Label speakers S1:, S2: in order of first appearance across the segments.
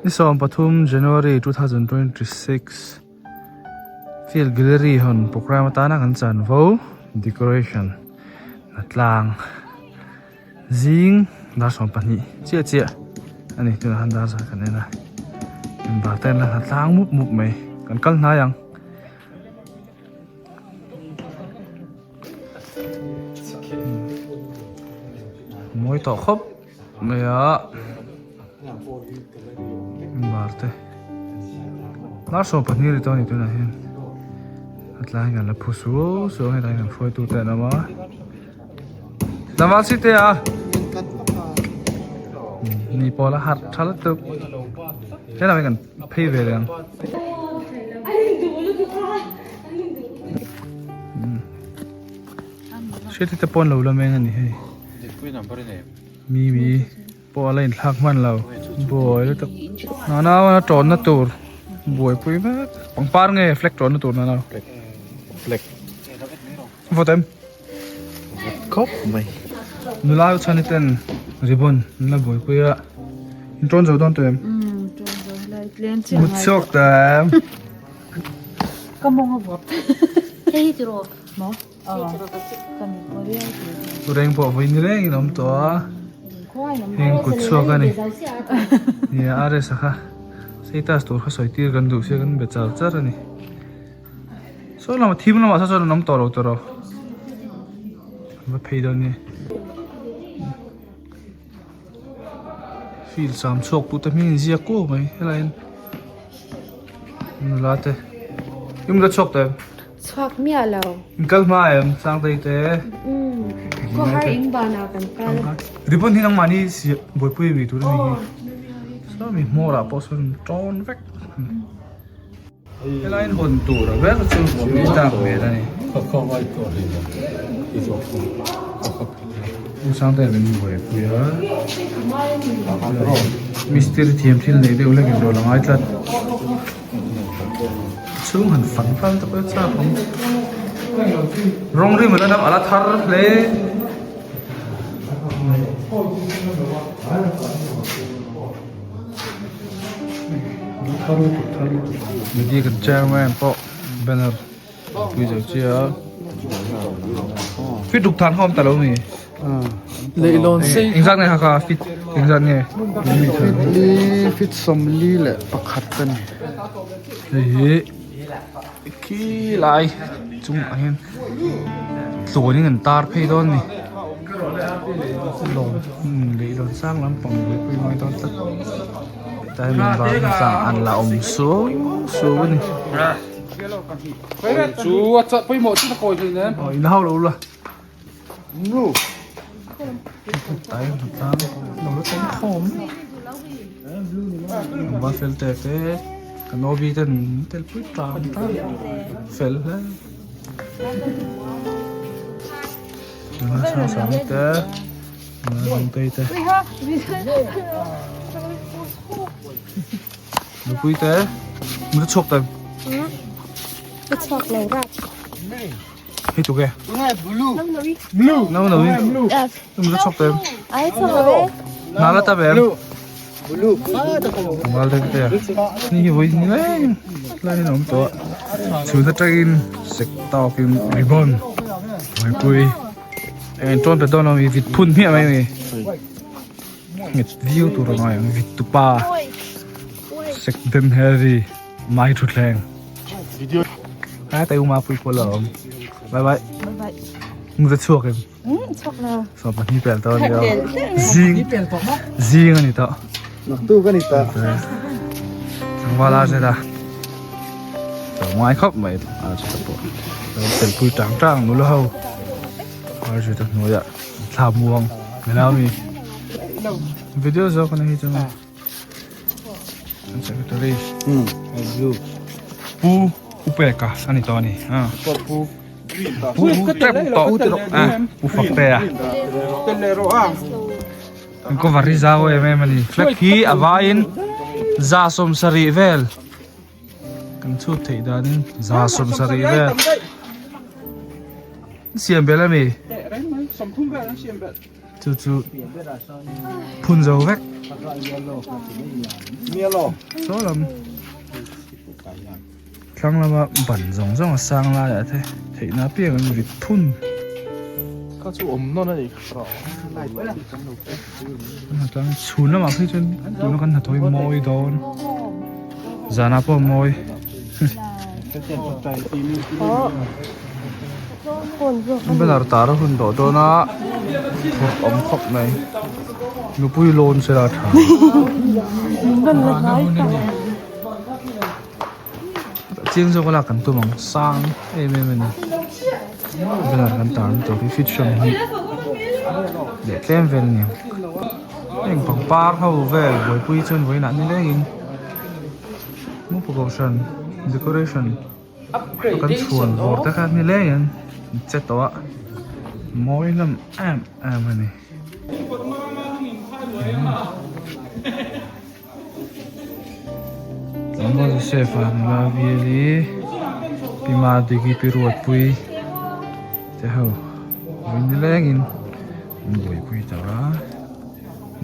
S1: Ni 13 January 2026 Field Gallery hawn program atana kan chanvo decoration a tlang zing dar 12 chiah chiah ani tunah khan dar zat kan en a bar te an la hna tlang mup mup mai kan kal hnai ang. Mawi tawh khawp mai a bar te dar 12 ri tawh a ni tunah hian a tlai kan la phu suau suau a hetlai kan hruaitu te an awm a tlangval si te a ni pawh la harh tha lutuk helai ah hian kan phei ve leh ang. Hriati te pawh an lo la meng a ni hei mi mi pawh a la inthlak hman lo buai lutuk nana a tawnna tur buaipui vek pangpar nge flag tawnna tur nana
S2: flag
S1: vawt em
S2: khawp mai
S1: nula chhani ten ribbon an la buaipui a in tawn zo dawn tawh em mut chhuak ta em
S3: ka mawng a vawt hei hi tiraw maw
S1: Reng pawh vawi ni rengin a awm tawh a heng kut chhuak a ni nia a resa kha status tur kha sawi tir kan duh sia kan be char char a ni saw lamah thim lamah saw chuan an awm tawh lo tawh ro an va phei dawn nge field sam chhuak tu te hming in ziak kuau mai helai hian nula te i mut a chhuak tawh em.
S3: Chhuak miah lo.
S1: In kal hma em Sangtei te.
S3: Umm khawhar in banah kan kal.
S1: Ribbon hi nangmahni buaipui mi tur a ni hi. Saw mi hmawrah pawh sawn tawn vek. Helai in hawn tur a ber chu ni tak hmel a ni. U Sangtei min buaipui a. Mistiri thiam thil nei deuh hlek in rawn a ngai tlat. Chhung han fan tan te pawh chak awm rawng rim ala dam ala thar hle thar lutuk thar lutuk media kan chairman pawh banner pui zo chiah a fit ruk than kha awm ta lo mi.
S2: Leihlawn sei
S1: Engzat nge kha fit engzat nge
S2: fit li fit 41 a ni.
S1: Hei hi khi lai chungah hian tluanin an tar phei dawn a ni lawng leihlawn sang lampang buaipui mai dawn tlat hetah hian min var hmasa an la awm suau suau a ni.
S2: Chu a pawimawh chu ka kawi hleinem.
S1: Aw in hau lo la. Va fel teh te kan OB ten min tel pui tang tang fel hle sang sang te nupui te nupui te min chhuak ta
S3: ka chhuak lo rat
S1: Hei tu ke?
S2: Blue.
S1: Blue. No no. Blue. Tum chok tem.
S3: Ai chok lo.
S1: Na la ta bem.
S2: Blue.
S1: Ngal te te. Ni hi voi ni le. La ni nom to. Chu ta tagin sek tawk in ribbon. Mai pui. En ton pe don mi vit phun mi mai mi. Nget view tur ngai ang vit tu pa. Sek dem heavy. Mai thu thleng.
S2: Video.
S1: Ai tay uma pui pawh la awm. Bye bye.
S3: Bye bye.
S1: Mu ta chhuak em?
S3: Chhuak lo.
S1: So pahnih pel tawh ani a. Zing. Zing ani tawh.
S2: Nak tu ka ni ta.
S1: Tlangval a zet a. Ngai khawp mai a chu ta pawh. Lo tel pui tang tang nula ho. Ar chu ta hnuaiah thla muang. Nila mi. Video zawk ani hi chu. An secretary Pu Upeka a ni tawh a ni
S2: Pu
S1: Pu tep tawh Pu Faktea an cover hi zau em em a ni flag hi a vaiin 70 vel kan chhut theih danin 70 vel siam belh a mi chu chu phun zo vek. Saw lam thlang lama ban zawng zawng a sang laiah te theihna apiang an vit phun. Tlang chhun lamah phei chuan tuna kan hnathawh hi mawi dawn zanah pawh a mawi. Banner tar a hun tawh dawn a thawk awm khawp mai nupui lawn sela a tha chiang zawk a lak kan tum ang sang em em a ni banner kan tar na tur hi feet 20 leh tlem vel a ni ang heng pangpar ho vel buaipui chuan vawiinah ni lengin hmuh kohhran decoration. Kan chhuan vawr te kha ni leng in che tawh a mawi hlawm em em a ni. Tlangval Joseph a nula Vieli Pi Madiki Pi Ruatpui te ho vawi ni leng in an buaipui tawh a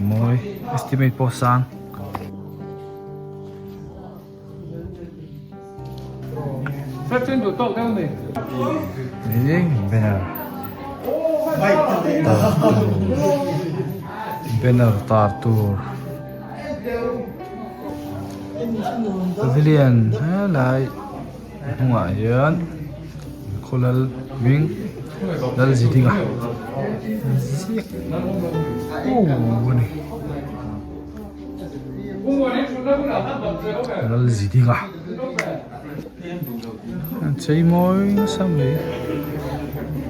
S1: mawi estimate pawh sang. Banner tar tur pavilion helai hnungah hian khawlal hming Lalzidinga ziak a ni. Lalzidinga a chei mawi nasa mai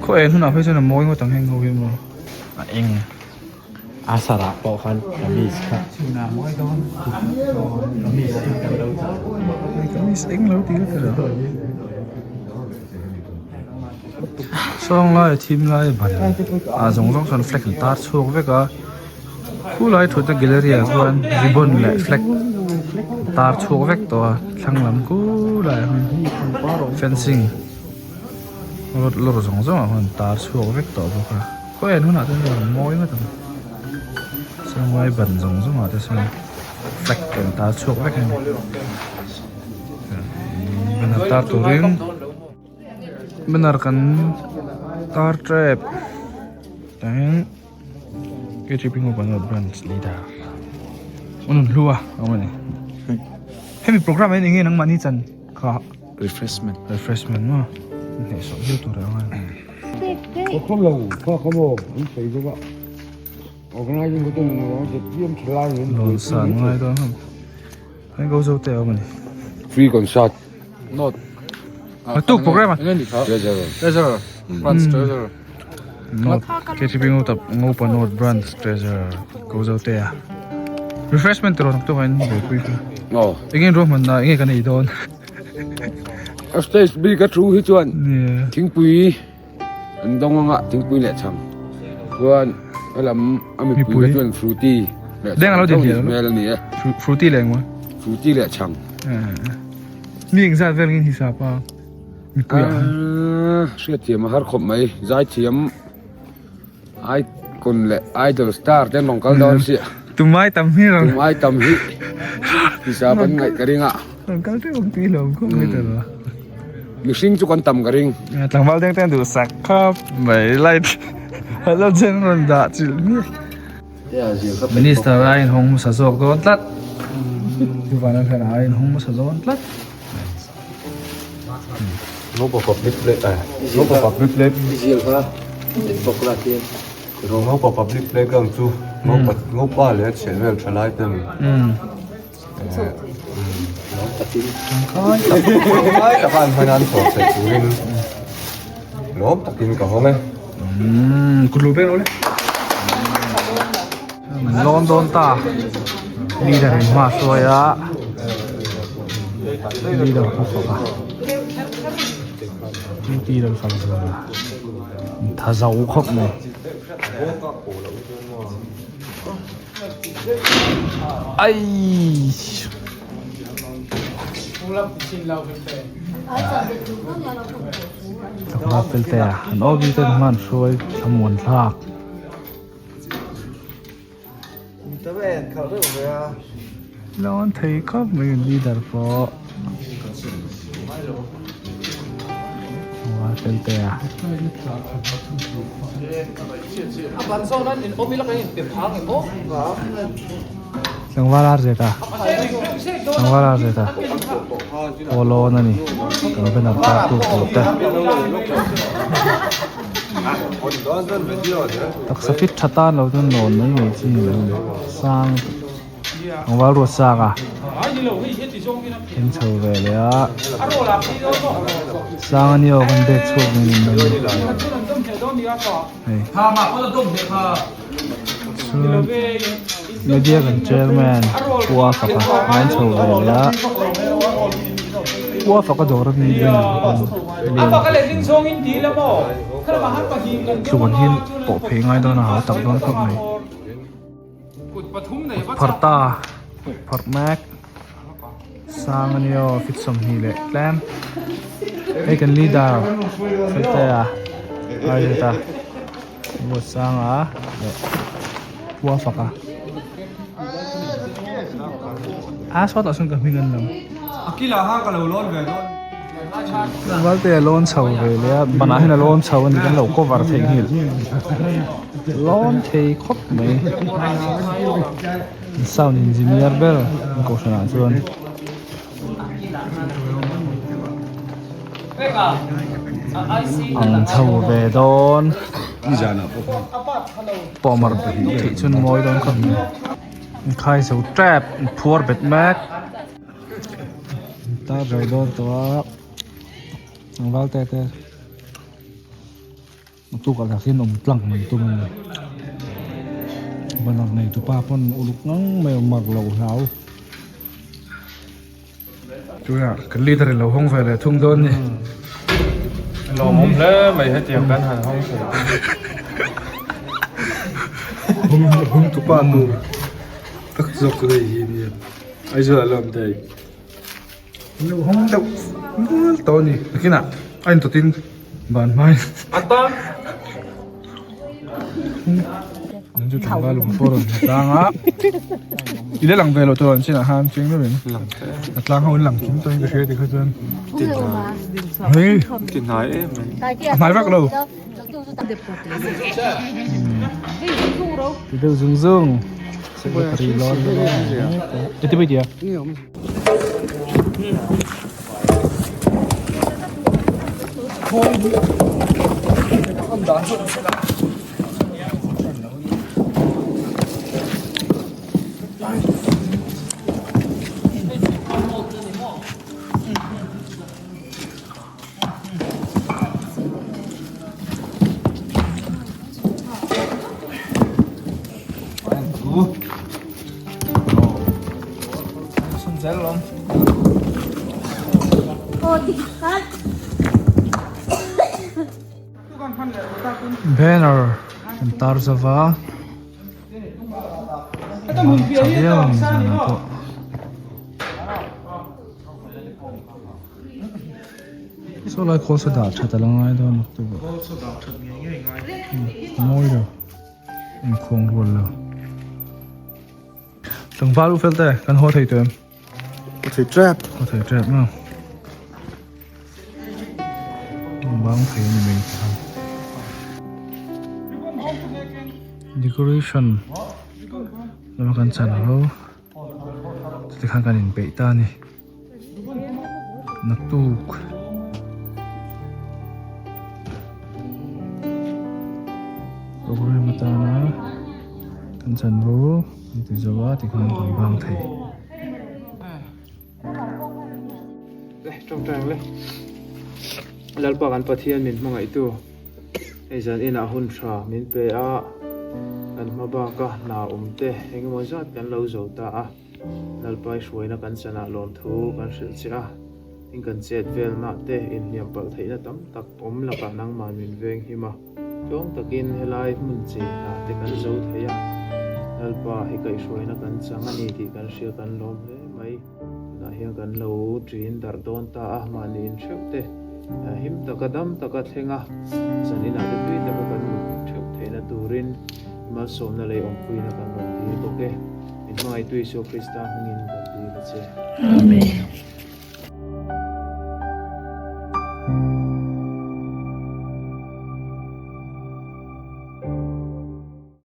S1: khaw en hunah phei chuan a mawi ngawt ang heng ho hi maw a eng
S4: a sarah pawh khan kamis kha kamis eng kan lo chah
S1: kamis eng lo tih ka hre lo sawng lai a thim lai a ban a zawng zawng chuan flag an tar chhuak vek a. Khulai thutna gallery ah chuan ribbon leh flag tar chhuak vek tawh a thlang lam khulai ah hian fencing rod lawr zawng zawng ah khuan tar chhuak vek tawh bawk a khawi an hunah chuan a mawi ngawt ang chuan ban zawng zawng ah te sawn flag te an tar chhuak vek a ni banner tar turin banner kan tar tep tah hian. KTP Mobile Branch Leader Unun hlua awmani hemi program hian enge nangmah ni chan kha
S4: refreshment
S1: refreshment maw hneh sawh viau tur ang a Lawn san ngai dawn hom hei go zo te awmani
S5: free concert
S1: not tuk program a
S5: treasurer
S1: treasurer branch treasurer North KTP Ngotap Ngopa North Branch Treasurer ko zo te a refreshment tur nak tu hain buaipui kha
S5: oh
S1: engin ruahman na enge kan ei dawn
S5: a stage bi ka thu hi chuan
S1: yeah
S5: thingpui an dawng anga thingpui leh chhang chuan helam a mipui ka chuan fruity leh
S1: Deng alo din hian
S5: hmel ani e
S1: fruity leh ngwa
S5: fruity leh chhang
S1: mi engzat vel ngin hisap a Mipui ah
S5: hian. Hriatthiam a har khawp mai, zaithiam icon leh idol star te an rawn kal dawn sia.
S1: Tumai tam hi rawn.
S5: Tumai tam hi hisa kan ngaih ka ring a.
S1: Rawn kal teuh ang tih lo khawp mai ta lo.
S5: Mihring chu kan tam ka ring.
S1: Tlangval deng te an duhsak khawp mai light halogen rawn dah chilh miah. Minister a inhawng hmasa zawk dawn tlat. Chuvang hian a inhawng hmasa dawn tlat.
S6: Ngopa public play eh Ngopa public play Ngopa public playground chu Ngopa Ngopa leh a chheh vel tha lai ten tangkai taka an hman a an chhawr theih turin lawm takin ka hawng e.
S1: Kut lu pek lo le. Lawn dawn ta leader in hma a hruai a leader kha fak a duty lam fak zual a tha zo khawp mai. Aiii. Tlangval fel te a an awm te hman hruai thlamuan thlak. Lawn thei khawp mai an leader pawh. Aw fel te a. Tlangval ar zet a. Tlangval ar zet a. Aw lawn a ni. Kan banner tar tu tur te. Taksa fit tha tan lo chuan lawn mai mai chi ni lo a ni. Sang tlangval ruat sang a in chho ve leh a sang a ni aw kan bag chhuak mai ni mai hei chuan media kan chairman pua faka an chho ve leh a pua faka dawr a mi tluan hian pawh phei ngai dawn a hau tak dawn khawp mai. Kut phar ta kut phar mek sang a nia aw feet 20 leh tlem hei kan leader Feltea a ri ta Ruatsanga leh Puafaka a sawtah sawn ka hming an lam. Valte a lawn chho ve leh a banah hian a lawn chho a ni kan lo cover theih nghilh lawn thei khawp mai sound engineer ber an kohhran ah chuan ang chho ve dawn pawmar theih chuan mawi dawn khawp mai inkhai zo tep phuar bet mek. Tar zo dawn tawh a tlangval te te naktuk ah tak hian awm tlang mai tum a ni banner nei tupa pawn uluk ngang mai a mar lo hlau tunah kan leader in lo hawng ve leh thung dawn ni
S6: lawmawm hle mai hetiang kan han hawng thei
S1: hawng tupa tur tak zawk chu hei hi nia. Aizawl ah lawm thei. Lo hawng deuh nual tawh a ni. Nakinah a intawtin ban hmai. An chu tlangval lung pawh rawn hmu tlang a. I la lang ve loh tur an chinah khan chiang deuhin. A tlang ho in lang kim tawhin ka hria tikha chuan. Hei. A hnai vak lo. Ti deuh zung zung. Secretary lawn Iti pui tia. Banner an tar zova tha viau ang zanah pawh. Saw lai khawl saw dah that a la ngai dawn a tu mawi lo inkhawng rual lo tlangval u fel te kan haw thei tawh em
S2: haw thei tep
S1: haw thei tep maw bang thei a ni mai khan decoration lama kan chan ho tikhan kan inpeih ta a ni. Naktuk program atana kan chanvo kan ti zo a tikhan kan bang thei.
S6: Le tawngtai ang le. Lalpa kan Pathian min hmangaihtu hei zan inah hun tha min pe a kan hma baka hna awm te engemaw zat kan lo zo ta a. Lalpai hruaina kan chanah lawmthu kan hrilh che a, in kan chet velna te inhliam palh theihna tam tak awm lakah nangmah min veng him a, tlawng takin helai hmun che hna te kan zo thei a, Lalpa hi kaihhruaina kan chang a ni tih kan hria kan lawm hle mai. Tunah hian kan lo ṭin darh dawn ta a, mahni intheuh te him taka dam taka thleng a, zan inah te tui taka kan mut theuh theihna turin malsawmna leh awmpuina kan rawn dil bawk e. Min hmangaihtu Isua Krista hmingin kan dil a che.
S3: Amen.